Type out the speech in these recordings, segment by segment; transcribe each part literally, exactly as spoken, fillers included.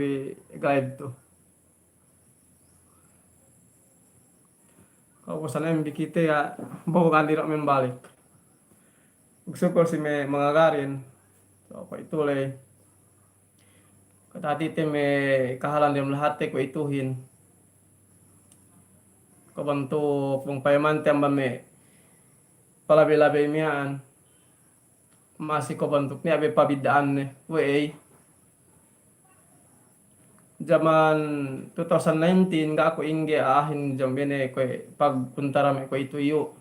bi gaib tu. Ka'u bosan em bi kite ya, bau kan diro' membalik. Magsukul si me' mangagarin. So, kuwe'itu ley. Kata'ati te me' kahalan dem lahatte kuwe'ituhin. Kuwe' bantuk bang payamante amban me' palabey-labey miya'an. Masi kuwe' bantuk niya' be pabidda'anne, we'ey. Jaman two thousand nineteen, ga' aku ingge a'ahin jam bene kuwe' pagkuntara me' kuwe'itu iyu'.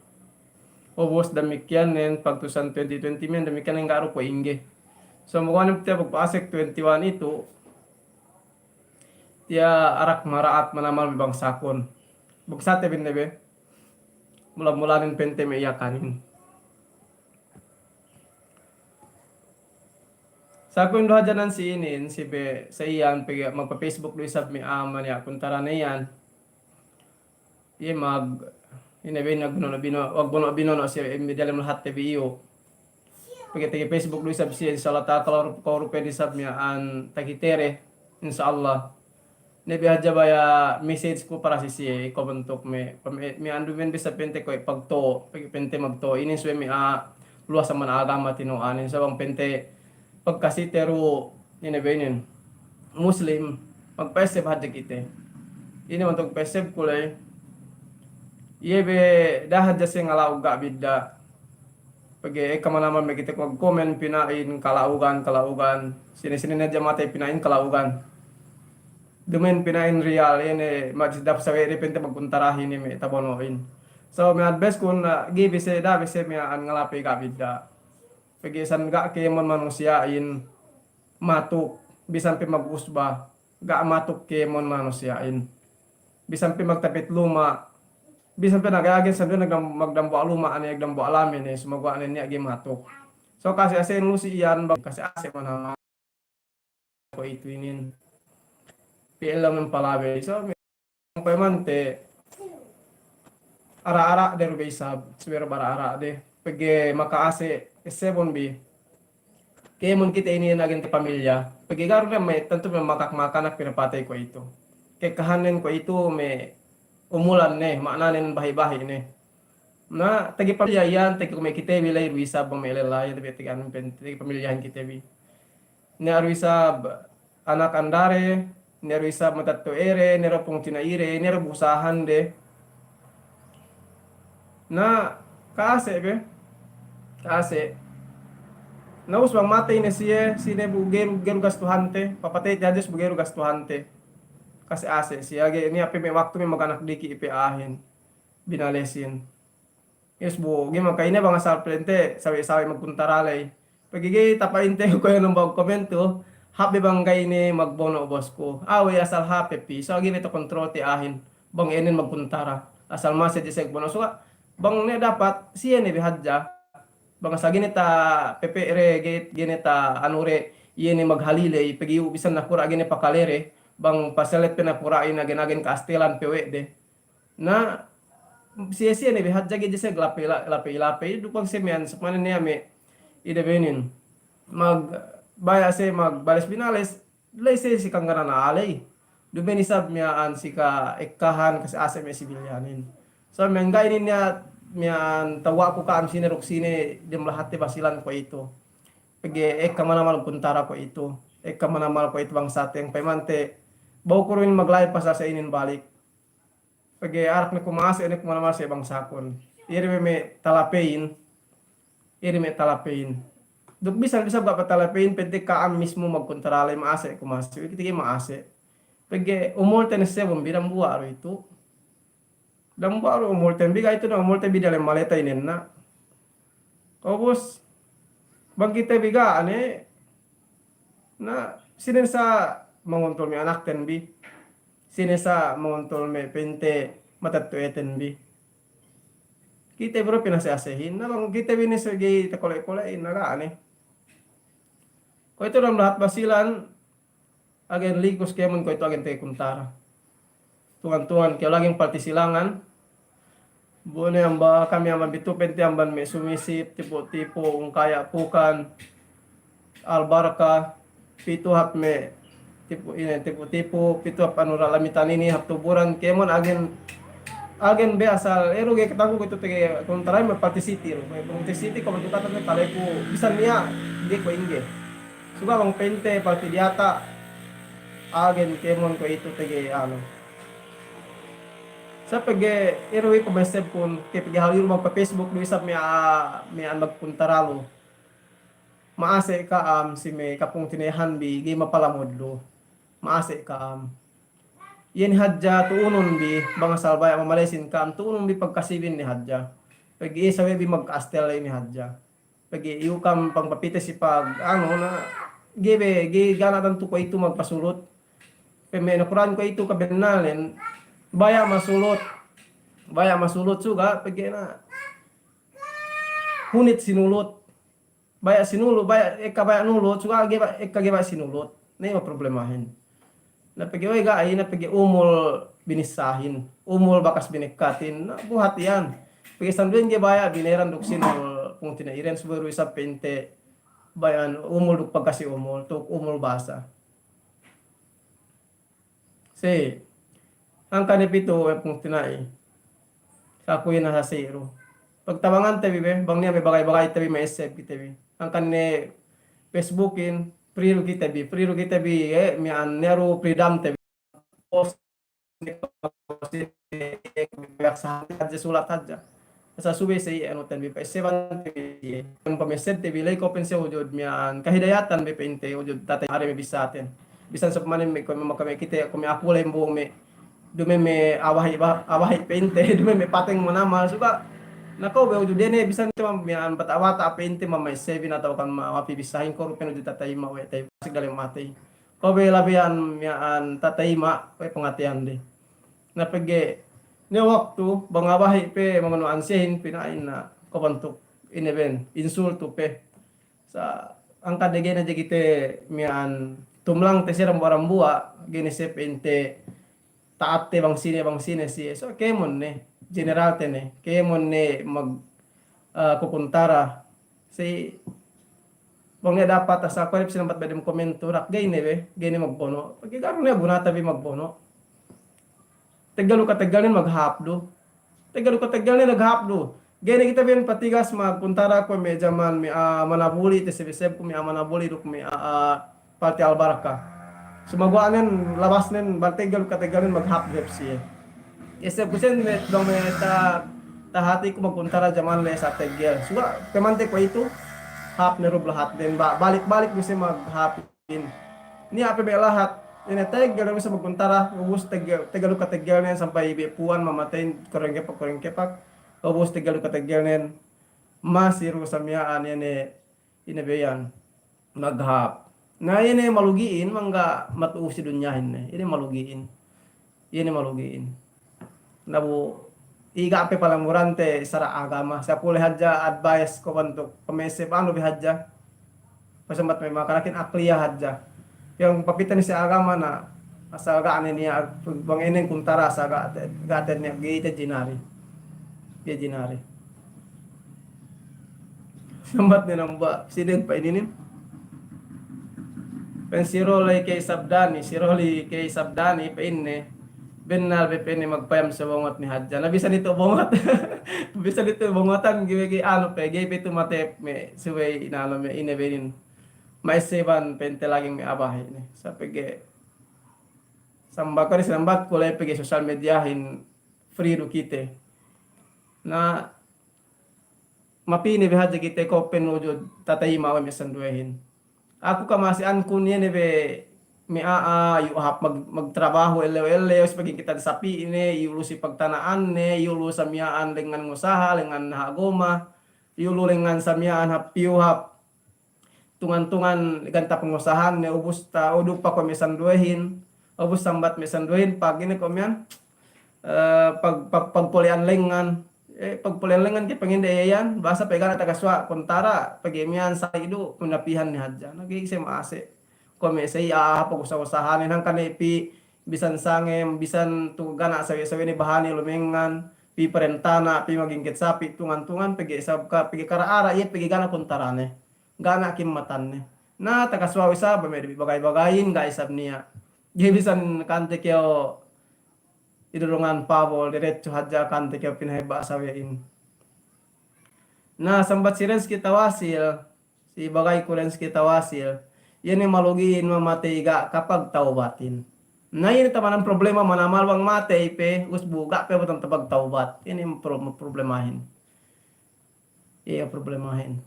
Ubus damikkiyan nen, pag two thousand twenty twenty men, damikkiyan nen ga' du kuwe' ingge. So, maguwa' ne tiya' pagpa'asek twenty-one itu, tiya' arak mara'at manamal me' bangsakun. Bangsate benne be, mula-mulanen pente me' Yakanin. Sa' kuwe'in du hadja nan si inin, si be, sa' iyan, pegge' magpa-Facebook du isab me' a'a maniya' kuntarane iyan. Iye mag, ine be, nagbono'-bino-, magbono'-binono' si me' dalem lahatte bi iyu'. Pegge' tagi Facebook du isab siye, insya Allah ta'ala, kalau, kalau rupe du isab miya'an takite de, insya Allah. Ne bi hadja baya' message ku para si siye, kuwe' bantuk me', pam-, e, me' andu' men bisa pente kuwe' pagto, pegge' pente magto. Inin subey me' a'a luwas amban agama tinu'anin. So bang pente pagkasite du, ine be inin, Muslim, magpa'esseb hadja kite. Ine bantuk pa'esseb ku ley. Iye be, da'a hadja siye ngala'ug ga' bidda'. Pegge' ekka manamal me' kite kuwe' komen pina'in kala'ugan, kala'ugan. Sine-sine ne hadja matey pina'in kala'ugan. Duma'in pina'in Riyal, ine, ma-, dap sawe' de pente magkuntarahin me' tabono'in. So, me' advice kun, ah, ga'i bi siye, da'a bi siye miya'an ngalapey ga' bidda'. Pegge' san ga' kēmon manusiya'in matuk, bisan pe magusba, ga' matuk kēmon manusiya'in. Bisan pe magtapit luma', bisan pe nag-, agen sandal nagdam-, magdambuwa' luma' ane, magdambuwa' lame ne, sumaguwa' ne niya' ga'i matuk. So, kase-ase'in lu si iyan, bang kase-ase' manamal kuwe'itu inin. Piye lamen palabey. So, me' payamante, ara'-ara' de du be isab, subey du ara'-ara' de. Pegge' maka'ase' essebun bi. Kēmon kite inin agen te pamilya. Pegge' ga' du ne me', tantu me' makak-makanak pinapatey kuwe'itu. Ka'ekkahannen kuwe'itu me' umulan ne, ma'nanen bahi'-bahi' ne. Na, tagi pamilya iyan, tagi kuwe' me' kite bi la'i du isab bang me' lella, iye te bi tagi anu pen-, tagi pamilyahin kite bi. Niya' du isab anak andare, niya' du isab matetto'ede, niya' du pungtina'ide, niya' du busahande. Na, ka'ase' be, ka'ase'. Na, ubus bang matey ne siye, sine bu ga'i du, ga'i du gastuhante, papatey te hadja bu ga'i du gastuhante. Kase-ase' siye, age niya' pe me' waktu me' maganak diki' pe a'ahin binalesin. Yes, bu, ga'i maka'ine bang asal pente sawe'-sawe' magkuntara ley. Pegge' ga'i tapa'inte kuwe' nambag komentu, hāp be bang ga'i ne magbono' bosku. Awe' asal hāp pe pī, so ga'i ne takontrol te a'ahin bang ēnen magkuntara. Asal masi hadja siye magbono'. So bang ne dapat, siye ne be hadja. Bang asal ga'i ne tapepe' de, ga'i, ga'i ne ta'anu de, iye ne maghaliley, pegge' iyu' bisan nakura' ga'i ne pakale de, bang paselet pe nakura'in agen-agen ka'astelan pe we' de. Na, siye-siye ne bi hadja ga'i siye lapey-la-, lapey-lapey, duk bang siye miya'an sukmanen niya' me', ide benin. Mag-, baya' siye magbales binales, ley siye si kangganan aley. Duma'in isab miya'an si ka'ekkahan, kase-ase' me' sibilyanin. So, miya'an ga'i inin niya', miya'an tewwa' ku ka'am sine duk sine dem lahatte Basilan kuwe'itu. Pegge' ekka manamal kuntara kuwe'itu. Ekka manamal kuwe'itu bangsaten, payamante. Ba'u ku du inin mag-live pasal sa inin balik. Pegge' arak ne ku ma'ase', ne ku manamal si bangsakun. Iye du me' talapeyin. Iye du me' talapeyin. Duk bisan, bisan ga' pe talapeyin, pente ka'am mismu magkuntara ley ma'ase' ku masi. Kite ga'i ma'ase'. Pegge' umulten essebun bi dambuwa' du itu. Dambuwa' du umulten bi, ga' itu na umulten bi dalem maleta inenna'. Ubus, bang kite bi ga' ne, na, sine sa mangontrol me' anakten bi, sine sa mangontrol me' pente matetto'eten bi. Kite bi du pinase-asehin, na bang kite bi ne sege takole'-kole'in na ga' ne. Kuwe'itu dem lahat Basilan, agen likus kēmon kuwe'itu agen tege kuntara. Tuwan-tuwan, kew laging palti silangan. Bu ne amban kami amban bitu pente amban me' Sumisip, Tipo-Tipo, Ungkaya, Pukan, Albarka, pitu hap me' tipu, ine, tipu-tipu, pitu hap anu ra Lamitan inin, hap Tuburan, kēmon agen, agen be asal, iru ga'i kata'uhanku itu tege, kuntara me' Party City iru, me' Party City, kuwe' tukatan me' kaleku, bisan niya', ga'i kuwe' ingge. Suga' bang pa'inte, Party Diyata', agen kēmon kuwe' itu tege, anu. Sa' pegge' iru i pamessebkun, ke pegge' hal iru magpa-Facebook du isab me' a-, me' an magkuntara lu. Ma'ase' ka'am si me' kapungtina'ihanbi, ga'i mapalamud lu. Ma'ase' ka'am. Iye ne hadja tu'ununbi, bang asal baya' mamalesin ka'am, tu'ununbi pagkasibin ne hadja. Pegge' iye sawe'bi magkastel inin hadja. Pegge' iyu ka'am pangpapite si pag, anu, na, ga'i be, ga'i ga' ne tantu kuwe'itu magpasulut. Pegge' me' nakura'an kuwe'itu kabennalnen, baya' masulut, baya' masulut suga', pegge' na, hunit sinulut. Baya' sinulut, baya', ekka baya' nulut, suga' ga'i ba-, ekka ga'i baya' sinulut. Na iye maproblemahin. Na pegge' we' ga'i, na pegge' umul binissahin, umul bakas binekkatin, na buhat iyan. Pegge' sinduwehin ga'i baya' bineran duk sinul pungtina'ihin, subey du isab pa'inte baya' umul duk pagkasi umul, duk umul basa. Si, hangkan ne pitu we' pungtina'i. Sa' kuwe' ina sa' si iru. Pagtabangante bi be, bang niya' me' bagay-bagayte bi ma'esseb kite bi. Hangkan ne Facebookin, free du kite bi, free du kite bi, eh, miya'an niya' du freedomte bi. Post, post, hadja sulat hadja. Sa' subey si iye anuten bi, pa'essebante bi iye. Kan pamessebte bi, la'i ko' pa'in si ujud miya'an kahidayatan bi pa'inte ujud tata'ima are me' bissāten. Bisan sa' pamanen me' ko' me' maka me' kite, ko' me' aku lembu me', dume me' awahi ba-, awahi pa'inte, dume me' pateng manamal, suga' na ko' be ujud dene, bisan te miya'an bata'-bata' pa'inte mama'essebin atawa kan ma-, mapi bissāhin ko' du pa'in ujud tata'ima we' te, pasik dalem matey. Ko' be labeyan miya'an tata'ima we' pangateyande. Na pegge' niya' waktu bang awahi pe mamanu'an siyehin pina'in na ko' bantuk ine ben, insultu pe. Sa' hangkan de ga'i ne hadja kite miya'an tumlangte siye dambuwa'-dambuwa', ga'i ne siye pa'inte ta'atte bang sine, bang sine siye. So, kēmon ne, generalte ne, kēmon ne mag-, eh, kukuntara. Si bang niya' dapat asal kuwe' ne pe sinambat be dem komentu, rak ga'i ne be, ga'i ne magbono'. Pegge' ga' du niya' gunate bi magbono'. Tegel du kategelnen maghāp du. Tegel du kategelnen maghāp du. Ga'i ne kite bi patigas magkuntara kuwe' me' jaman me' a'a Manabuli, te sebeseb ku me' a'a Manabuli duk me' a'a, a'a Parti Al-Barka. Sumaguwa'nen labasnen bang tegel du kategelnen maghāp du hep siye. Eseb ku sen me' dong me' ta-, tahatiku magkuntara jaman le sa' tegel. Suga' pemante kuwe'itu, hāp ne rub lahatden ba-, balik-balik du siye maghāp. In. Niya' pe me' lahat, ine tegel du sa' magkuntara, ubus tegel, tegel du kategelnen sampay be puwan mamateyin korengkepak-korengkepak, ubus tegel du kategelnen, masi du sa' miya'an ine, ine be iyan, maghāp. Na ine malugi'in, mangga' matu'u si dunyahin ne, ine malugi'in. Iye ne malugi'in. Na bu, iga' pe palamurante sara' agama. Sa' kule hadja advice ko' bantuk pamesseb anu bi hadja. Pasambat me' makanakin akliya hadja. Yang papite ne si agama na asal ga' ne niya' bang inin kuntara sa' ga' te, ga' te niya' ga'i te jinari. Ga'i jinari. Sambat ne namba', sine pa'ininin. Pa'in si Roli Key Sabdani, si Roli Key Sabdani, pa'inne, bennal be pa'inne magpayam si bongot ne hadja. Na bisan itu bongot. Bisan itu bongotan, ga'i, ga'i, anu pe, ga'i pe itu mate me', subey inanu me', ine be inin. Ma'esseban pa'inte lagi' me' abahi ne. Sa' pegge', sambat ko' ne, sambat ko' le pegge' social mediahin free du kite. Na, mapī ne bi hadja kite ko' pa'in ujud tata'ima we' me' sinduwehin. Aku kamasi'ankun iye ne be me' a'a, iyu' hap mag-, magtrabahu ellew-ellew, si pagingkitan sapi'ne, iyu' lu si pagtana'anne, iyu' lu sa' miya'an lengngan ngusaha, lengngan naha' goma, iyu' lu lengngan sa' miya'an hap piyu hap tungan-tungan ganta' pangusahahanne, ubus ta'udu pa kuwe' me' sinduwehin, ubus sambat me' sinduwehin, pag ine kuwe' miya'an, eh, pag-, pag-, pagpole'an lengngan, eh, pagpole'an lengngan ke panginde iyan, basa pe ga' ne takasuwa' kuntara, pegge' miya'an sa'i du, pinapihan ne hadja. Na ga'i siye ma'ase'. Kuwe' me' sa'i a'a pagusa-usahanen, hangkan ne pī bisan sangem, bisan tu ga' ne sawe'-sawe'ne bahane lumengngan, pī parentana, pī magingkit sapi', tungan-tungan, pegge' sabab ka, pegge' kara-ara, iye pegge' ga' ne kuntarane. Ga' ne kimmatanne. Na, takasuwa' isab, me' bagay-bagayin, ga' isab niya'. Ga'i bisan kante kew idurungan pabol, diretso hadja kante kew pinahebba' sawe'in. Na, sambat si Renski Tawasil, si bagayku Renski Tawasil, iye ne malugi'in mamatey ga' kapagtawbatin. Na, iye ne tamanan problema manamal bang matey pe, usbu ga' pe butang tapagtawbat. Iye ne pro-, problemahin. Iye problemahin.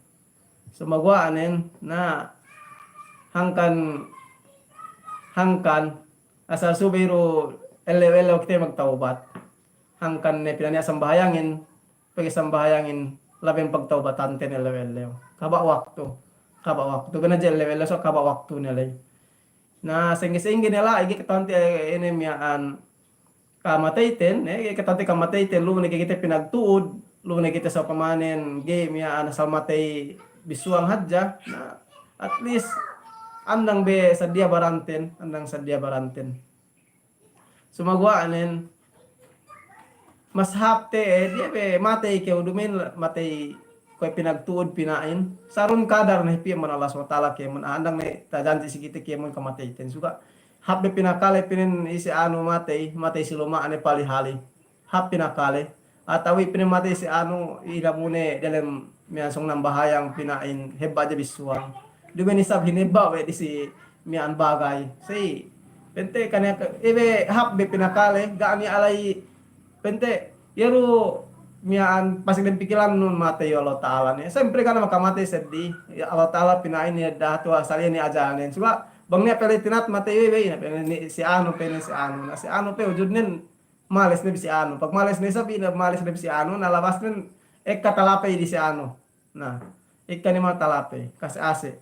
Sumaguwa' nen, na, hangkan, hangkan, asal subey du ellew-ellew kite magtawbat. Hangkan ne pinaniya' sambahayangin, pegge' sambahayangin, labi pagtawbatanten ellew-ellew. Kaba' waktu, kaba' waktu. Bennal hadja ellew-ellew, so kaba' waktu ne ley. Na, sa'ingge-sa'ingge ne la'i, ga'i kata'uhante, eh, ine miya'an kamateyten, eh, ga'i kata'uhante kamateyten, lu'u ne ga'i kite pinagtu'ud, lu'u ne kite sa'upamanen, ga'i miya'an asal matey bisuwang hadja. Na, at least, andang be sadiya baranten, andang sadiya baranten. Sumaguwa' nen, mas hāp te'ed, iye be matey kew duma'in, matey kuwe' pinagtu'ud pina'in. Sarun kadar ne pī man Allah subhanahu wa ta'ala kēmon, andang ne tajanji' si kite kēmon kamateyten. Suga' hāp be pinakale pinin isi anu matey, matey si luma'ne pali hali. Hāp pinakale. Atawa iye pinin matey si anu, ilamune dalem miya'an sōng nambahayang pina'in, hebba' hadja bisuwang. Duma'in isab hinebba' we' di si miya'an bagay. Sa'i, pa'inte kaniya ke, iye be hāp be pinakale, ga' niya' la'i, pa'inte, iye du miya'an pasek dem pikilannun matey we' Allahu Ta'ala ne. Siyempre ga' ne makamatey seddili, iye Allahu Ta'ala pina'in ne dahatu asal iye ne ajalnen. Suga' bang niya' pe la'i tinat matey we', we', ine pe ne si anu, pe ne si anu. Na si anu pe ujudnen males ne bi si anu. Pag males ne isab, ine males ne bi si anu, na labasnen ekka talapey di si anu. Na, ekka ne ma talapey, kase-ase.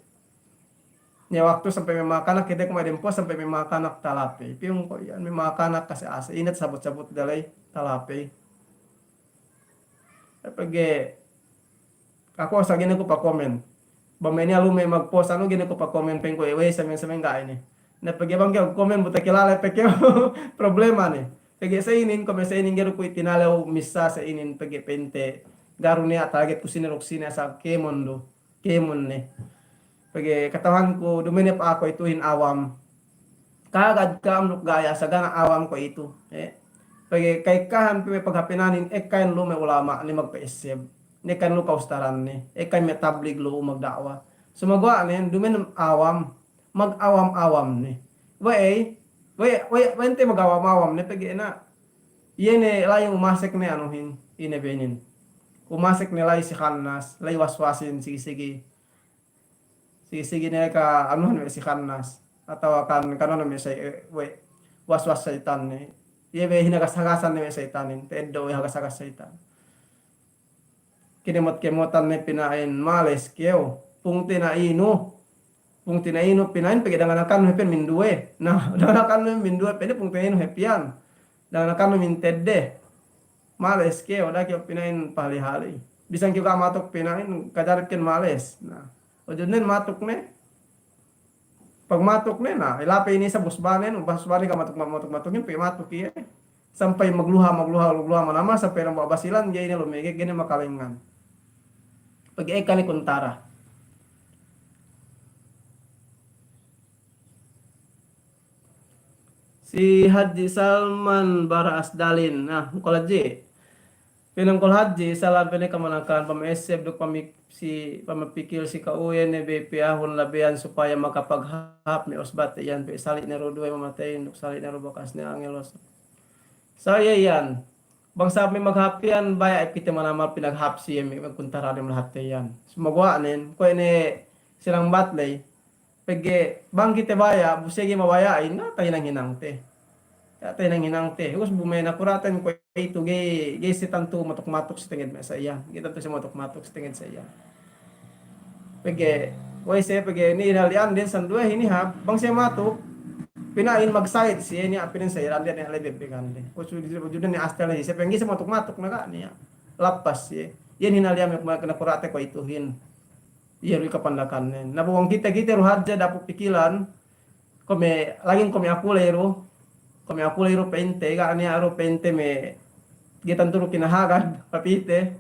Niya' waktu sampay me' makanak, kite ku me' dempo sampay me' makanak talapey. Piyung ko' iyan me' makanak kase-ase. Ine tasabut-sabut daley talapey. Pegge' aku asal ga'i ne ku pakomen. Bang me' niya' lume' magpost anu ga'i ne ku pakomen pa'inku, eh, we' samen-samen ga' ine. Na pegge' bang kew komen bu takilale pe kew problema ne. Pegge' sa inin, komen sa inin ga'i du ku itinalew missā sa inin pegge' pa'inte. Ga' du niya' target ku sine duk sine asal kēmon du. Kēmon ne. Pegge' kata'uhanku duma'in ne pa'in aku ituhin awam. Kagad ka'am duk gaya sagana awam kuwe'itu, eh. Pegge' ka'ekkahan pe me' paghāpinanin, ekkahin lu'u me' ulama' ne magpa'esseb. Ne ekkahin lu'u kaustaran ne, ekkahin me' tablig lu'u magda'wa. Sumaguwa' nen duma'in awam, magawam-awam ne. We'ey, we', we', we'ey te magawam-awam ne pegge' na. Iye ne la'i umasek ne anuhin, ine be inin. Umasek ne la'i si khannas, la'i waswasin sigi-sigi. Sigi-sigi ne ka anuhan we' si khannas. Atawa kan, kan anu me' say-, we', waswas saytan ne. Iye be hinagas-hagasan ne we' saytanin. Ta'eddo' we' hagas-hagas saytan. Kinemot-kemotan ne pina'in males kew. Pungtina'inu. Pungtina'inu pina'in pegge' danganakan we' hep iyan minduwe. Na, danganakan we' minduwe pegge' pungtina'inu hep iyan. Danganakan we' mintedde. Males kew, da'a kew pina'in pahali-hali. Bisan kew ga' matuk pina'in, kajarip ken males. Na, ujudnen matuk ne. Pag matuk ne, na, ilapey inin isab usbanen, usbanen ga' matuk, matuk, matukin, pegge' matuk iye. Sampay magluha, magluha, magluha manamal, sampay dambuwa' Basilan, ga'i ne lumege', ga'i ne makalengngan. Pegge' ekka ne kuntara. Si Hadji Salman Bara Asdalin. Na, ungkol Hadji. Pa'in ungkol Hadji, salam pa'in kamanakan, pama'esseb duk pamik-, si, pamapikil si ka'u iye ne be piyahun labeyan supaya makapaghāp me' usbate iyan pe sali' ne du duwe mamateyin duk sali' ne du bakas ne angelos. Sa iye iyan. Bang sabab me' maghāp iyan, baya' kite manamal pinaghāp siye me' kuntara dem lahatte iyan. Sumaguwa' nen, kuwe' ne sinambat ley. Pegge' bang kite baya', bu siye ga'i mabaya'in, na, tahinang-hinangte. Na, tahinang-hinangte. Ubus bu me' nakura'ten kuwe'itu ga'i, ga'i siye tantu matuk-matuk si tenged me' sa iyan. Ga'i tantu siye matuk-matuk si tenged sa iyan. Pegge', we' siye pegge' niya' hinali'anden sinduwe inin hāp, bang siye matuk, pina'in magsayid siye niya' pinin sayiran de niya' lebe pegande. Ubus ujudnen niya' astel siye pegge' ga'i siye matuk-matuk na ga' niya'. Lappas siye. Iyan hinali'an me' nakura'te kuwe'ituhin. Iye du kapandakannen. Na bu bang kite, kite du hadja dapu' pikilan, kuwe' me', lagi' kuwe' me' aku ley du, kuwe' me' aku ley du pa'inte, ga' niya' du pa'inte me', ga'i tantu du kinahagad, papite.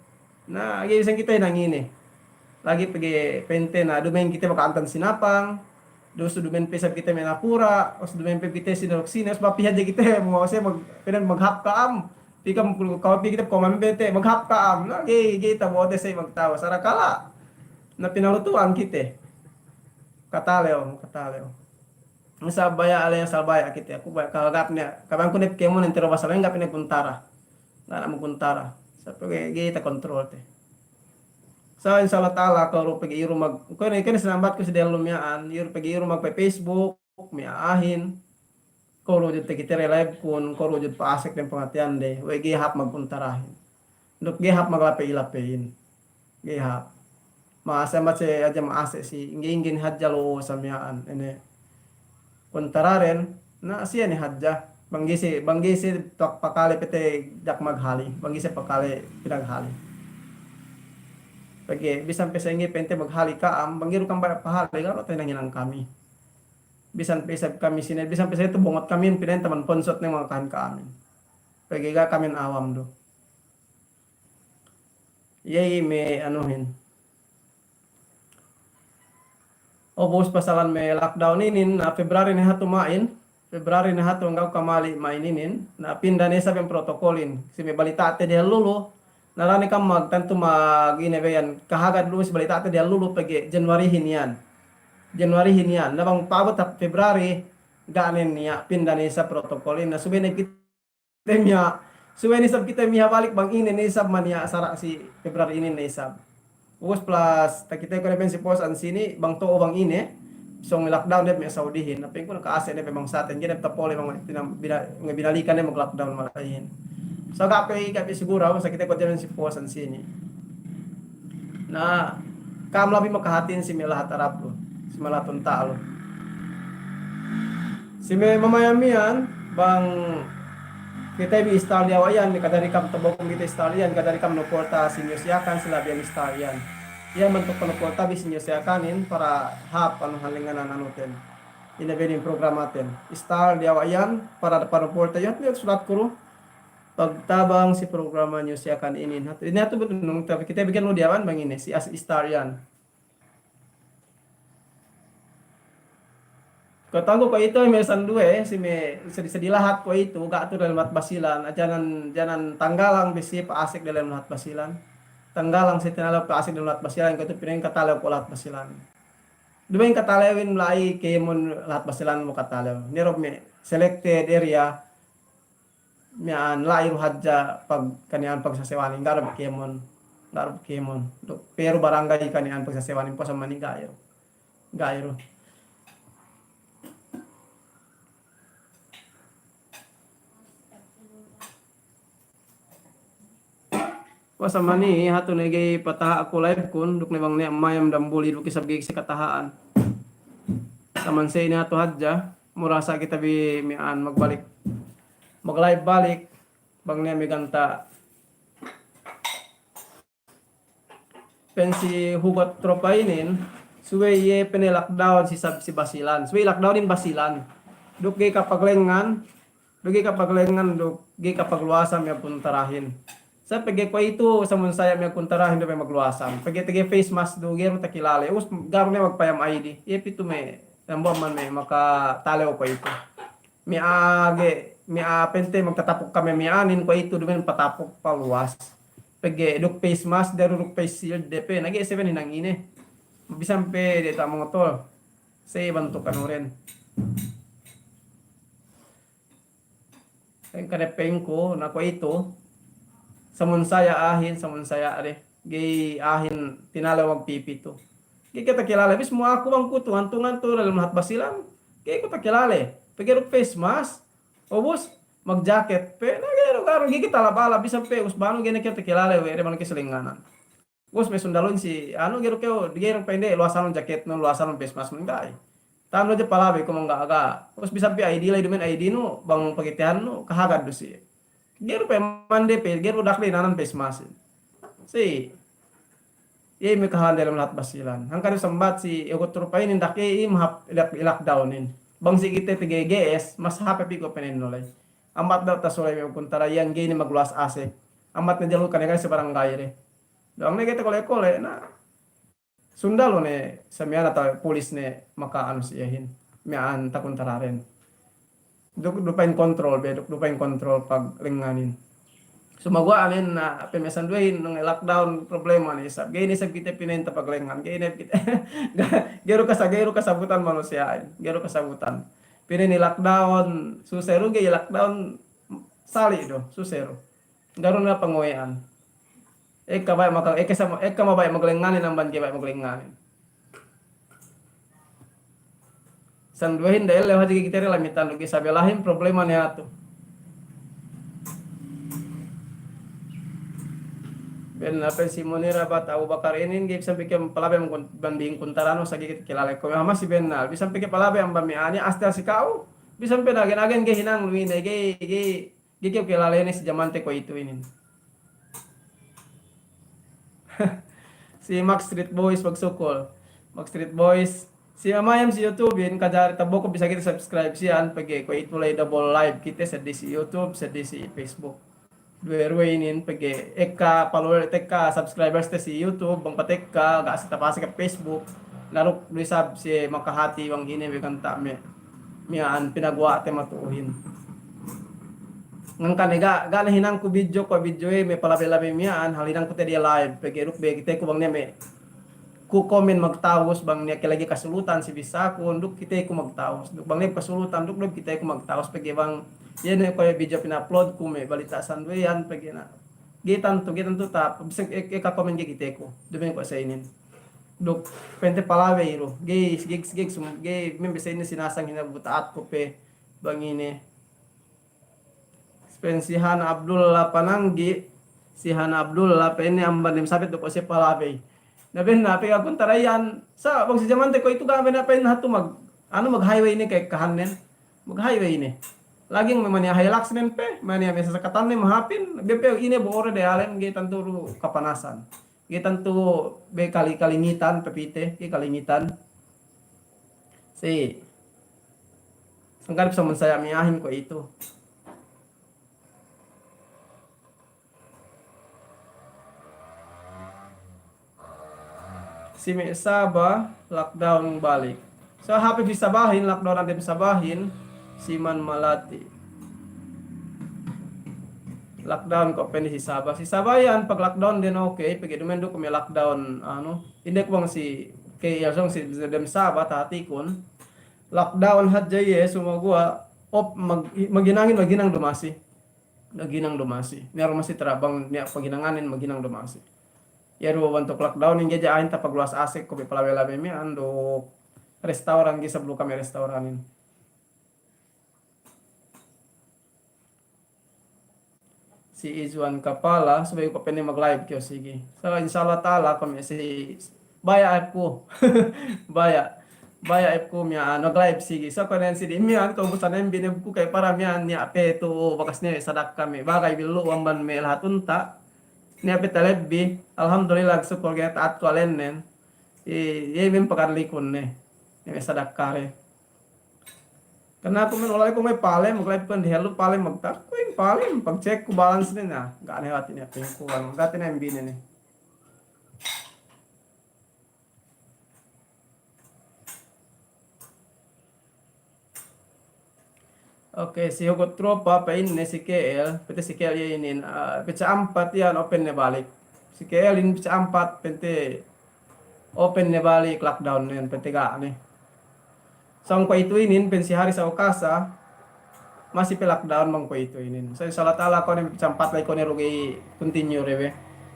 Na, ga'i bisan kite hinangine. Lagi' pegge' pa'inte na, duma'in kite maka'antan sinapang, Duk si duma'in pe isab kite me' nakura', duk si duma'in pe kite sine duk sine, duk si bang pī hadja kite, ma'ase mag-, pa'in maghāp ka'am. Pī ka'am, ka'u pī kite koman bete, maghāp ka'am. Na, ga'i, ga'i tabo'ote sa' magtawus, sarakala'. Na, pinalutu'an kite. Katalew, katalew. Sa' baya' ale, sa' baya' kite. Aku baya' kahagapne, kabanku ne kēmon entero basal, ga' pe ne kuntara. Ga' ne magkuntara. Sa' pegge' ga'i takontrolte. Sa' insya Allah ta'ala, ka'u du pegge' iru mag-, kuwe' ne, kuwe' ne sinambatku si dellu miya'an, iru pegge' iru mag-, pe Facebook, miya'ahin. Ka'u du jud takite re live kun, ka'u du jud pa'asek dem pangatiyande, we' ga'i hāp magkuntarahin. Duk ga'i hāp maglapey-lapeyin. Ga'i hāp. Ma'ase, ma'ase hadja, ma'ase si, ingge-ingge hadja lu'u sa miya'an, ine. Kuntaraden, na siye ne hadja. Bang ga'i si, bang ga'i si tak pakale pete jak maghali. Bang ga'i si pakale pinaghali. Pegge' bisan pe sa'ingge pa'inte maghali ka'am, bang ga'i du ka'am baya' pahali, ga' du tahinang-hinang kami. Bisan pe isab kami sine, bisan pe sa'ingge tu bongot kami, pina'in taman ponsot ne mangakahan kami. Pegge' ga' kami awam du. Iye me' anuhin. Ubus pasalan me' lockdown inin, na February ne hatu ma'in, February ne hatu nggaw kamali ma'in inin, na pinda ne isab iyan protokolin. Si me' balita'te diyalulu, na da'a ne kam mag-, tantu mag-, ine be iyan, kahagad lu'u si balita'te diyalulu pegge' Januaryhin iyan. Januaryhin iyan. Na bang pa'abut hap February, ga' ne niya', pinda ne isab protokolin. Na subey ne kit- te miha, subey ne isab kite miha balik bang ine ne isab maniya' sara' si February inin ne isab. Ubus plus, takite ku ne ben si posan sini, bang to'o bang ine, sōng lockdown ne me' Saudihin. Na pa'inku naka'ase' ne pe bangsaten, ga'i ne tapole bang bina-, bina-, binalikan ne mag-lockdown mala'ihin. So ga' pe, ga' pe sigura, basta kite ku hadja ben si posan sini. Na, ka'am labi makahatin si me' lahat Arab lu, si me' lahat unta' lu. Si me' mamayam iyan, bang kite bi istal diyawa' iyan, kadari kam tabokum kite istal iyan, kadari kam nuporta si News Yakan, si labi iyan istal iyan. Iyan bantuk panuporta bi si News Yakanin, para hāp anu halinganan anuten. Ine be inin programaten. Istal diyawa' iyan, para panuporta iyan, sulat ku du. Pagtabang si programa News Yakan inin. Hatu, inin hatu betul nung, tapi kite bi kan lu diyawa' bang ine, si as-, istal iyan. Kata'uhanku kuwe'itu me' sanduwe, si me' sedi-sedi lahat kuwe'itu, ga' tu dalem lahat Basilan, janan, janan Tanggalang bi si pa'asek dalem lahat Basilan. Tanggalang si tinalew pa'asek dalem lahat Basilan, kuwe'itu pina'in katalew ko' lahat Basilan. Duma'in katalewin la'i kēmon lahat Basilan bu katalew. Niya' du me' selected area, miya'an la'i du hadja pag-, kaniya'an pagsasewanin, ga' du kēmon, ga' du kēmon. Duk pe du barangay kaniya'an pagsasewanin, puwas amani ga'i du. Ga'i du. Puwas amani, hatu ne ga'i pataha' aku live kun, duk ne bang niya' mayam dambuli duk isab ga'i si kataha'an. Saman sa' inin hatu hadja, mura sa' kite bi miya'an magbalik. Mag-live balik, bang niya' me' ganta'. Pa'in si Hugot Tropa inin, subey iye pa'inne lockdown si sab-, si Basilan. Subey lockdownin Basilan. Duk ga'i kapaglengngan, duk ga'i kapaglengngan, duk ga'i kapagluwasan me' kuntarahin. Sa' pegge' kuwe'itu, samun saya me' kuntarahin du me' magluwasan. Pegge' tege face mask du, ga'i du takilale. Ubus ga' du ne magpayam I D. Iye pitu me', dambuwa' amban me' makatalew kuwe'itu. Me' a'a ga'i, me' a'a pa'inte magtatapuk kami miya'anin kuwe'itu duma'in patapuk paluwas. Pegge' duk face mask, daru duk face shield de pe, na ga'i seven hinang ine. Bisan pe de ta' mangotol. Sa' bantuk anuren. Kane pa'inku, na kuwe'itu, samun saya a'ahin, samun saya are, ga'i a'ahin tinalew magpipitu. Ga'i kite takilale, bis mu aku bang ku tu, hantu-hantu dalem lahat Basilan, ga'i ku takilale. Pegge' duk face mask, ubus, magjaket pe, na ga'i du, ga'i du, ga'i kite alab-alab, bisan pe, ubus banu ga'i ne kite takilale, we' de banu ke selenganan. Ubus me' sundalun si, anu, ga'i du kew, ga'i du pa'inde, luwasanun jaketnun, luwasanun face masknun, ga'i. Ta'anu hadja palabi, kuwe' mangga'-ga'. Ubus bisan pe I D la'i, duma'in I D nu, bang pagitehannu, kahagad du si. Ga'i du pe mande pe, ga'i du dakle' inanan face mask. Si, iye me' kahālan dalem lahat Basilan. Hangkan du sambat si, Hugot Tropa inin dak iye, iye mahāp lock-, lockdownin. Bang si kite tege G S, mas hāp pe pī ko' pa'innu la'i. Ambat daw tasoley me' kuntara iyan ga'i ne magluwas asek. Ambat ne jalu kane-kane si barangay de. Dawang ne ga'i takole-kole, na. sundalu ne sa miya'an atawa pulis ne maka anu si iyehin, miya'an takuntararen. Duk, du pa'in kontrol be, duk, du pa'in kontrol paglengnganin. Sumaguwa' anin na pemesen duwehin nung lockdown problema ne isab. Ga'i ne isab kite pina'in tapaglengngan. Ga'i ne kite. Ga-, ga'i du kasa-, ga'i du kasabutan manusiya'in. Ga'i du kasabutan. Pina'in lockdown, suse du ga'i lockdown sali' du, suse du. Ga' du ne panguwe'an. Ekka baya' maka-, ekka sama, ekka mabaya' maglengnganin amban ga'i baya' maglengnganin. Sanduwehin da ellew hadja ga'i kite re lamitan du ga'i sabelahin problema ne atu. Bennal pe si Munira bat Abu Bakar inin ga'i bisan pegge' palabey amban kun-, banding kuntaranu sa ga'i kite kilale ko. Masi bennal, bisan pegge' palabey amban me' aniya astel si ka'u. Bisan pe agen-agen ga'i hinang lu ine, ga'i, ga'i Ga'i kew kilale ne si jamante kuwe'itu inin. Si Max Street Boys magsukul. Max Street Boys. Si mamayam si YouTube-in, kajari tabo'o ko bisa kite subscribe siyan, pegge' kuwe'itu la'i double live kite, seddili si YouTube, seddili si Facebook. Duwe-ruwe inin, pegge' ekka follower, tekka subscribers te si YouTube, bang patekka, ga' si tapasek ke Facebook. Na duk du isab siye makahati bang ine we' ganta' me', miya'an pinaguwa'te matu'uhin. Hangkan ne ga', ga' ne hinangku video, kuwe' video we' me' palabey-labey miya'an, hal hinangku te diye live, pegge' duk be kiteku bang niya' me' ku komen magtawus, bang niya' ke lagi' kasulutan si bissākun, duk kiteku magtawus. Duk bang niya' kasulutan, duk, duk kiteku magtawus, pegge' bang iye ne kuwe' video pina-upload ku me' balita' sanduwehan, pegge' na. Ga'i tantu, ga'i tantu ta, bisan e-, ekka komen ga'i kiteku. Duma'in kuwe' sa inin. Duk, pa'inte palabey du. Ga'i, ga'i, ga'i, sum-, ga'i, membe sa inin sinasang hina buta'atku pe. Bang ine. Pa'in si Hana Abdullah Pananggi, si Hana Abdullah, pa'inne amban dem sabet duk ose palabey. Na bennal, pegge' kuntara iyan, sa' bang si jamante kuwe'itu ga' bennal pa'in hatu mag-, anu, mag-highway ne ka'ekkahannen. Mag-highway ne. Lagi' me' maniya' Hilux nen pe, maniya' me' sasakatannen mahāpin, be pe ine bo'ore de alen ga'i tantu du kapanasan. Ga'i tantu be kali-, kalingitan, pepite, ga'i kalingitan. Si, sangkadip sa' man saya' miyahin kuwe'itu. Si me' Sabah, lockdown balik. So, hāp pe si Sabahin, lockdown dem Sabahin, si man malati. Lockdown ko' pa'in si Sabah. Si Sabah iyan pag-lockdown den okay, pegge' duma'in du kuwe' me' lockdown, anu, inde ku bang si, ke iyan sōng si dem Sabah, tahatikun. Lockdown hadja iye, sumaguwa', op, mag-, maghinangin, maghinang du masi. Maghinang du masi. Niya' du masi tara bang niya' paghinanganin maghinang du masi. Iye du bantuk lockdown inin ga'i hadja a'ahin tapagluwas asek kuwe' palabey-labey miya'an duk restawran ga'i isab luka me' restawranin. Si Izwan Kapala, subey ko' pa'inne mag-live kew sigi. So, insya Allah ta'ala, kuwe' me' si Baya' epku. Baya'. Baya' epku miya'an, mag-live sigi. So, kuwe' ne si di miya'an, ka'ubusan ne bi ne ku ka'e para miya'an, niya' pe tu'u bakas ne sadakka me'. Bagay bi lu'u amban me' lahat unta'. Niya' pe talebbi. Alhamdulillah, sukul ga'i ta'at ku alennen. I, iye men pakarlikun ne. Niya' me' sadakka re. Kena ku men, wala' ku me' palem, mag-live ku dihellu palem, magtak ku in palem, pag-check ku balance ne na. Ga' ne hati ne pengkuwan, ga' ne M B ne ne. Oke, si Hugot Tropa, pa'inne si K L, pa'inte si K L iye inin, ah, pizza ampat iyan open ne balik. Si K L inin pizza ampat, pa'inte open ne balik, lockdown nen, pa'inte ga' ne. Sōng kuwe'itu inin, pa'in si Haris Aukasa, masi pe lockdown bang kuwe'itu inin. So, insya Allah ta'ala, kuwe' ne pizza ampat la'i kuwe' ne du ga'i continue re be.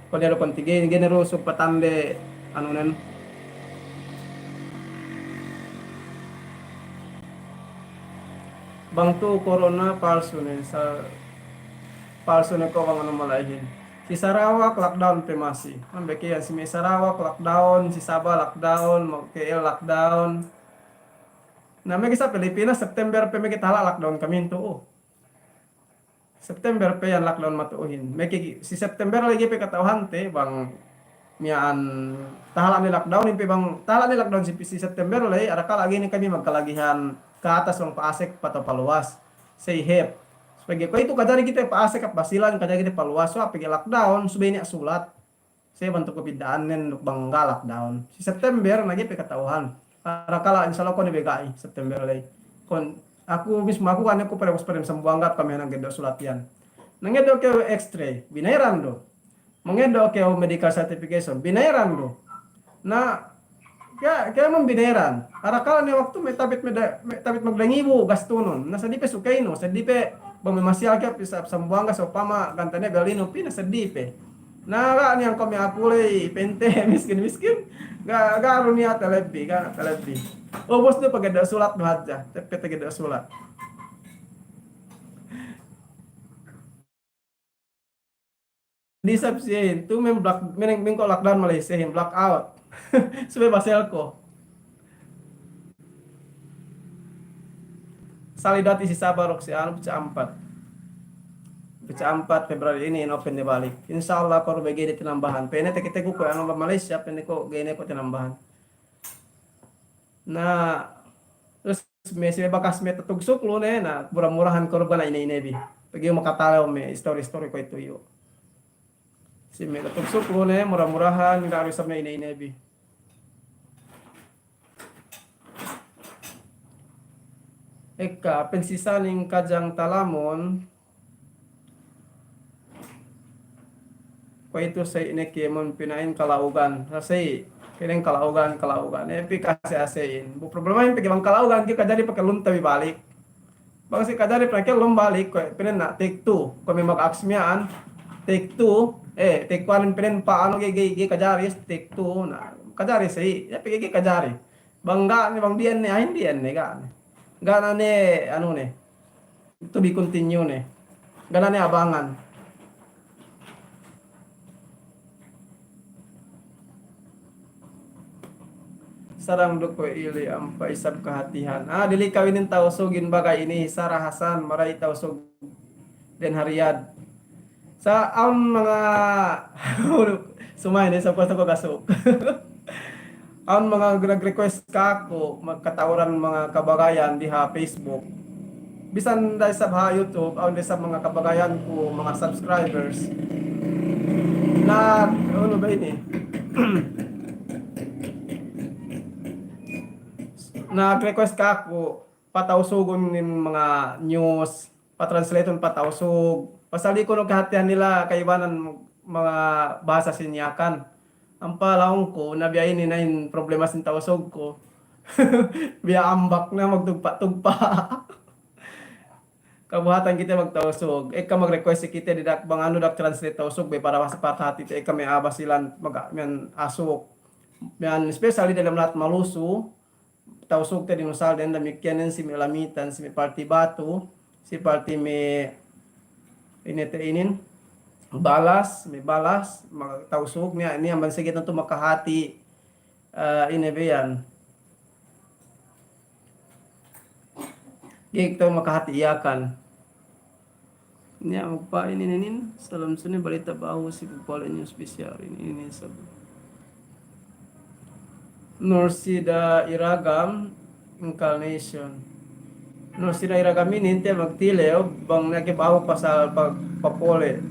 Kuwe' ne du continue, ga'i ne du sugpatande, anu nen. Bang tu'u corona palsu ne, sa-, palsu ne ko' bang anu mala'ihin. Si Sarawak lockdown pe masi. Ambe ke iyan si me' Sarawak lockdown, si Sabah lockdown, me' K L lockdown. Na, me' ke sa Pilipinas, September pe me' ke tahala' lockdown kamin tu'u. September pe iyan lockdown matu'uhin. Me' ke si September lagi' pe kata'uhante bang miya'an tahala' ne lockdown, pe bang tahala' ne lockdown si, si September lagi', arakala' ga'i ne kami magkalagihan ka'atas bang pa'asek pata paluwas. Say hep. Subey kuwe'itu kajari kite pa'asek hap Basilan, kajari kite paluwas, so, pegge' lockdown, subey niya' sulat. Sa' bantuk ko' bidda'annen duk bang ga' lockdown. Si September, na ga'i pe kata'uhan. Arakala' insya Allah ko' ne be ga'i, September ley. Kon, aku mismu aku kan aku pare-, pare Sambuwangga kami nangeddo' sulat iyan. Nangeddo' kew X-ray, binayaran du. Mangeddo' kew medical certification, binayaran du. Na, Kaya, kaya man binayaran. Arakala' ne waktu me' tapit me' da-, me' tapit magdangibu gastunun. Na seddili pe sukeynu, seddili pe bang me' masiyal kew pī Sambuwangga sa'upama ganta' ne Berlin pī na seddili pe. Na ga' niya' ko' me' aku ley pente miskin-miskin. Ga', ga' du niya' talebbi, ga' talebbi. Ubus du pageddo' sulat du hadja. Teppet pageddo' sulat. Di isab siyehin, tu men black, men, men ko' lockdown Malaysiahin, blackout. Subey basel ko'. Sali dati si Sabah duk si anu, pecah ampat. Pecah ampat Februari inin open ne balik. Insya Allah ko' du bege de tinambahan. Pene teke-teke ko' anu Malaysia, pene ko' ga'i ne ko' tinambahan. Na, terus me' si me' bakas me' tatugsuk lu ne, na, mura-murahan ko' du ga' ne ine-ine bi. Pegge' makatalew me' istori-istori kuwe'itu iyu'. Si me' tatugsuk lu ne, mura-murahan ga' du isab ne ine-ine bi. Ekka, pa'in si Saning Kajang Talamon, kuwe'itu sa'i ne kēmon pina'in kala'ugan. Sa' sa'i, kēmon kala'ugan, kala'ugan. E, pī kase-ase'in. Bu problemahin pegge' bang kala'ugan, ga'i kajari pake lum tabi balik. Bang si kajari pake lum balik, kuwe' pa'in na take two. Kuwe' me' mag-aks miya'an, take two. E, take one pa'in pa anu ga'i, ga'i, ga'i kajari, take two. Na, kajari sa'i. Ya, pegge' ga'i kajari. Bang ga' ne, bang di'en ne, ahin di'en ne, ga' ne. Ga' ne, anu ne. To be continue ne. Ga' ne abangan. Sarang du kuwe' ili ampa isab kahatihan. Ah, dili' kawinin Tausugin bagay ini, Sarah Hasan, mara'i Tausug. Den ha Riyadh. Sa' awn manga, sumay ne, sa' kuwe' sa' kuwe' kasuk. Awn manga nag-request kaku', magkata'uran manga kabagayan diha Facebook. Bisan da'a isab ha YouTube, awn da'a isab manga kabagayanku, manga subscribers. Na, unu ba ini? Nag-request kaku', patausugun in manga news, pa-translate-un pa Tausug. Pasal di' kunu' kahatihan nila kaibanan manga bahasa sin Yakan. Ampa laungku, na biya' ini na in problema sin Tausugku. Biya' ambak na magtugpa'-tugpa'. Kabuhatan kite magtausug. Ekka mag-request si kite di dak bang anu dak translate Tausug be para bahasa pakahatite ekka me' a'a Basilan mag-, miya'an asuk. Miya'an especially dalem lahat Malusu. Tausug te dinusal den damikkiyan den si me' Lamitan, si me' parti Batu, si parti me' ine te inin, Balas, me' Balas, ma-, Tausug, niya', niya' amban segi tantu makahati, eh, ine be iyan. Ga'i kite makahati Yakan. Niya' magpa'in inin, inin, salam sine balita bahu si pagpole' news P C R inin, inin sab. Nursida Iragam, incarnation. Nursida Iragam inin te magtilew, bang niya' ke bahu pasal pag-, papole'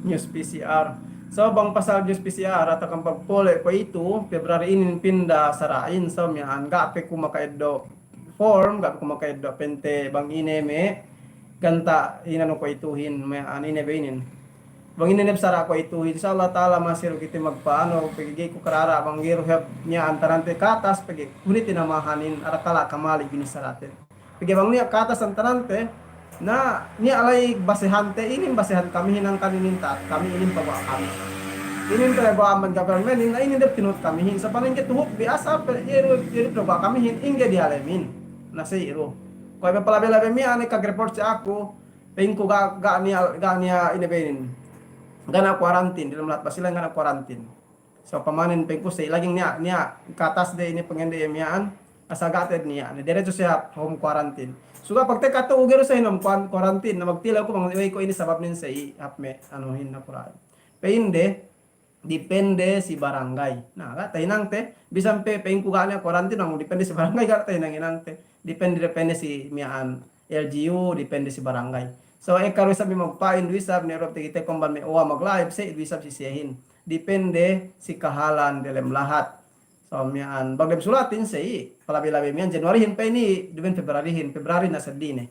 news P C R. So, bang pasal news P C R, atawa kan pagpole' kuwe'itu, February inin pinda sara'in, so, miya'an ga' pe ku maka'eddo' form, ga' ku maka'eddo' pente bang ine me' ganta' inanu kuwe'ituhin, me' anu ine be inin. Bang ine ne sara' kuwe'ituhin, insya Allah ta'ala masi du kite magpa'anu, pegge' ga'i ku karara' bang ga'i du hep niya' antarante katas, pegge' kuni tinamahanin, arakala' kamali' binisarate. Pegge' bang niya' katas antarante, na niya' la'i basehante, inin basehan kamihin hangkan inin ta'at kami, inin paguwa' kami. Inin paguwa' amban government, inin, na inin dep tinuhut kamihin. Sa' paling ke tuhut biyasa, pe, iye du, iye du paguwa' kamihin, ingge diyalemin. Na si iru. Kuwe' me' palabe-labe miya'an ekka report si aku, pa'inku ga', ga' niya', ga' niya' ine be inin. Ga' niya' quarantine, dalem lahat Basilan ga' niya' quarantine. So, pamanen pa'inku si lagi' niya', niya' katas de inin pangende iye miya'an, asal ga' te'ed niya', ne diretso siye home quarantine. Suga' pagtekka tu'u ga'i du siye home quan-, quarantine, na magtilew ku bang we'ey ko' inin sababnen siye hap me' anuhin nakura'in. Pa'inde, depende si barangay. Na, ga' tahinangte, bisan pe pa'inku ga' niya' quarantine, bang depende si barangay, ga' tahinang-hinangte. Depende, depende si miya'an L G U, depende si barangay. So, ekka du isab me' magpa'in du isab, ne rob te kite komban me' owa mag-live, si du isab si siyehin. depende si kahalan delem lahat. So, miya'an, bang dem sulatin sa'i, palabi-labi miya'an Januarihin pe ini, duma'in Februarihin, Februari na seddili ne.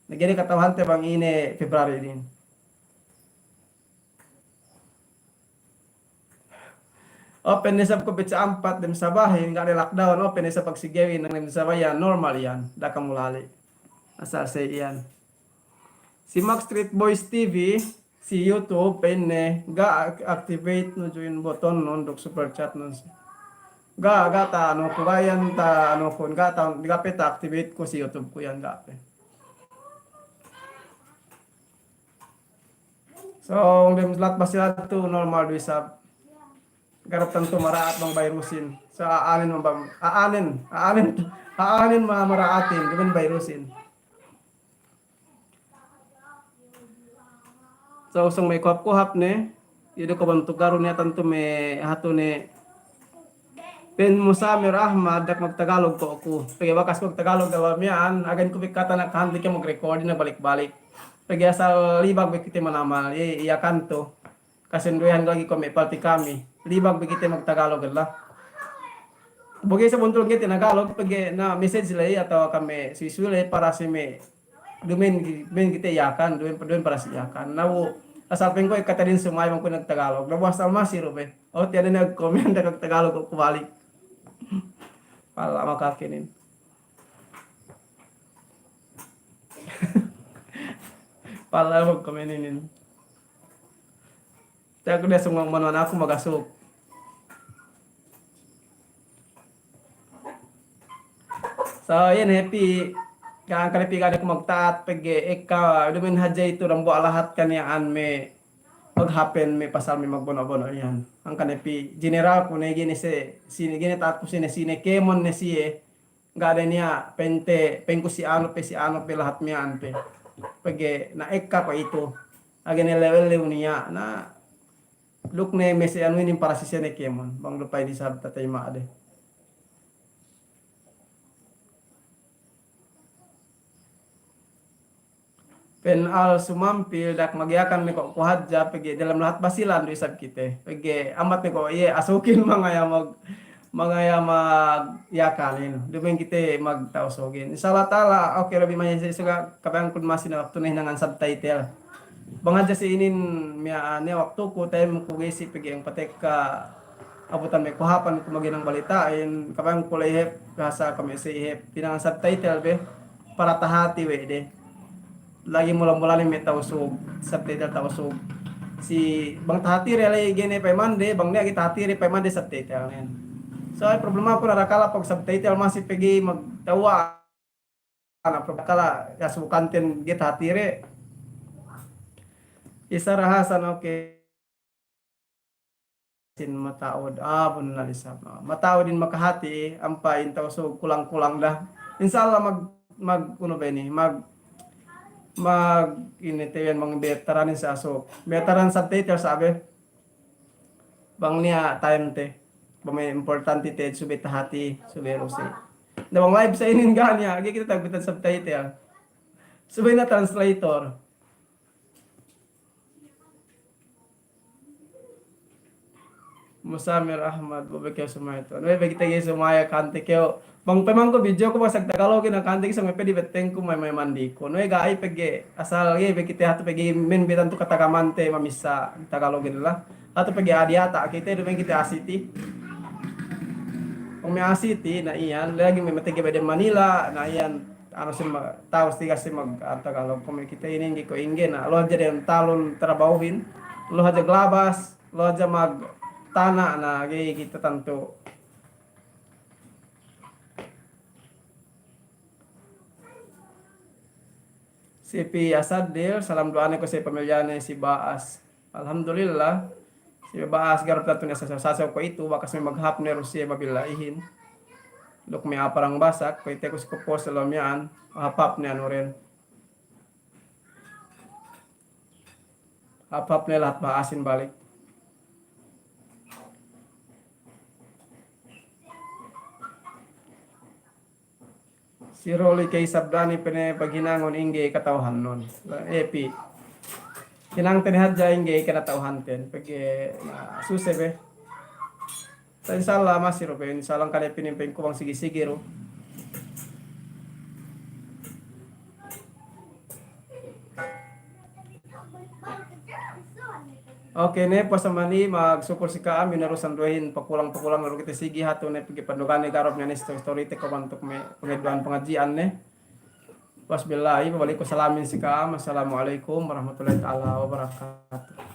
Na ga'i ne kata'uhante bang ine Februari inin. Open ne isab ko' beca ampat dem Sabahin, ga' ne lockdown, open ne isab pagsigewin dem Sabah iyan, normal iyan, da'a kamu lali. Asal sa'i iyan. Si Max Street Boys T V, si YouTube, pa'inne, ga' activate nu join button nun duk super chat nun. Ga', ga' ta'anu ku, ga' iyan ta'anu kun, ga' ta-, ga' pe ta'activate ku si YouTube ku iyan, ga' pe. So, dem lahat Basilan tu normal du isab. Ga' du tantu mara'at bang bayrusin. So, a'anin bang, a'anin, a'anin, a'anin ma-, mara'atin, duma'in bayrusin. So, usung me' kohap-kohap ne, iye du ko' bantuk garu ne, tantu me' hatu ne, Pen Musamir Ahmad, dak magtagalog ko' ku. Pegge' bakas magtagalog dalam miya'an, agahin ku bi kata na kahante ke mag-recording na balik-balik. Pegge' asal libag bi kite manamal, i-, iye kan tu. Kasinduwehan lagi' ko' me' palti kami. Libag bi kite magtagalog la. Bagi sabuntul kite Tagalog, pegge' na message la'i atawa kami suwi-suwi la'i para si me' Duma'in, duma'in kite Yakan, duma'in, duma'in para si Yakan. Na bu, asal pa'inku kata din sumaya bang ku nagtagalog. Na bu asal masi du be. O, tiya' ne nagkomen, da'a kagtagalog ku balik. Pala' makakinin. Pala' magkomen inin. Tiya' ku diya' sung manuwan aku magasuk. So, iyan happy. Hangkan happy ga' ne ku magta'at pegge' ekka, duma'in hadja itu dambuwa' lahat kaniya'an me' maghappen me' pasal me' magbono'-bono' iyan. Hangkan happy general ku ne ga'i ne se-, sine, ga'i ne ta'at ku sine-sine kēmon ne siye. Ga' de niya' pente, pengku si anu pe, si anu pe lahat miya'an pe. Pegge' na ekka ko' itu. Age ne lew-lew niya', na duk ne mese anu inin para si sene kēmon. Bang du pa'in isab tatayma' de. Pen Al Sumampil dak magyakan ne ko' ku hadja pegge' dalem lahat Basilan du isab kite. Pegge' ambat ne ko' iye asukin mangaya mag-, mangaya magyakanin. Duma'in kite magta'usugin. Insya Allah ta'ala, oke, Rabbi maya suga kabaya'an kun masi ne waktu ne hinangan subtitle. Bang hadja si inin miya'an ne waktuku, time ku ga'i si pegge' patekka abutan me' kuhapan ku maghinang balita'in, kabaya'an ku la'i hep bahasa kami si hep hinangan subtitle be. Para tahati we' de. Lagi' mula-mula ne me' Tausug, subtitle Tausug. Si bang tahati re la'i ga'i ne pa'in mande, bang ne ga'i tahati re pa'in mande subtitle nen. So, ay problema ku narakala' pag subtitle masi pegge' magtawa'. Ana' problema kala' ya subukanten ga'i tahati re. Isara Hasan, oke. Sin mata'ud, ah, bunnal isab. Mata'ud in makahati, ampa in Tausug kulang-kulang da. Insya Allah mag, mag, unu be ini, mag, mag, ini tewen mang betaranin sa asuk. Betaran subtitle sa be. Bang niya' time te. Bang me' importante te subey tahati, subey lusi. Na bang live sa inin ga' niya', ga'i kite tagbitan subtitle. Subey na translator. Musamir Ahmad, bu be kew sumaya tuwan. Be, be kite ga'i sumaya kante kew. Bang pemang ku video ku bahasa Tagalogin na kante kew sumaya pe di betengku may, may mandiku. Nuwe ga'i pegge' asal ga'i be kite hatu pegge' men be tantu katagamante mamissa Tagalogin la. Hatu pegge' adiyata' kite duma'in kite asiti. Bang me' asiti na iyan, lagi' me' matege be dem Manila, na iyan anu sin ma-, ta'u si ga'i si mag-, ah, Tagalog. Kume' kite inin ga'i ko' ingge na, lu hadja dem talun trabahuhin, lu hadja glabas, lu hadja magtana' na ga'i kite tantu. Si Pi Asadil, salam du'ane ko' si pamilyane si Ba'as. Alhamdulillah. Si Ba'as garap tatun ya sasaw-sasaw ko' itu, bakas me' maghap ne Rusiye mabilla'ihin. Duk me' aparang basak, ko' ite ku si ko' pos lamiyan, hap-hap ne anu ren. Hap-hap ne lahat Ba'asin balik. Si Roli key sabdani pene paghinangun ingge kata'uhannun. Epi. Hinangte ne hadja ingge kinata'uhanten, pegge' na suse be. Sa' insya Allah masi du be, insya Allah kade pinin pa'inku bang sigi-sigi du. Oke, ne, puwas amban i, magsukul si ka'am, minarusan duwehin pakulang-pakulang, lalu kite sigi hatu ne, pegge' pandugan ne ga'i du niya' istori-istori te ko' bantuk me' pangeddo'an pangadji'an ne. Puwas billahi, pabalik ku salamin si ka'am. Assalamu alaikum warahmatullahi ta'ala wabarakatuh.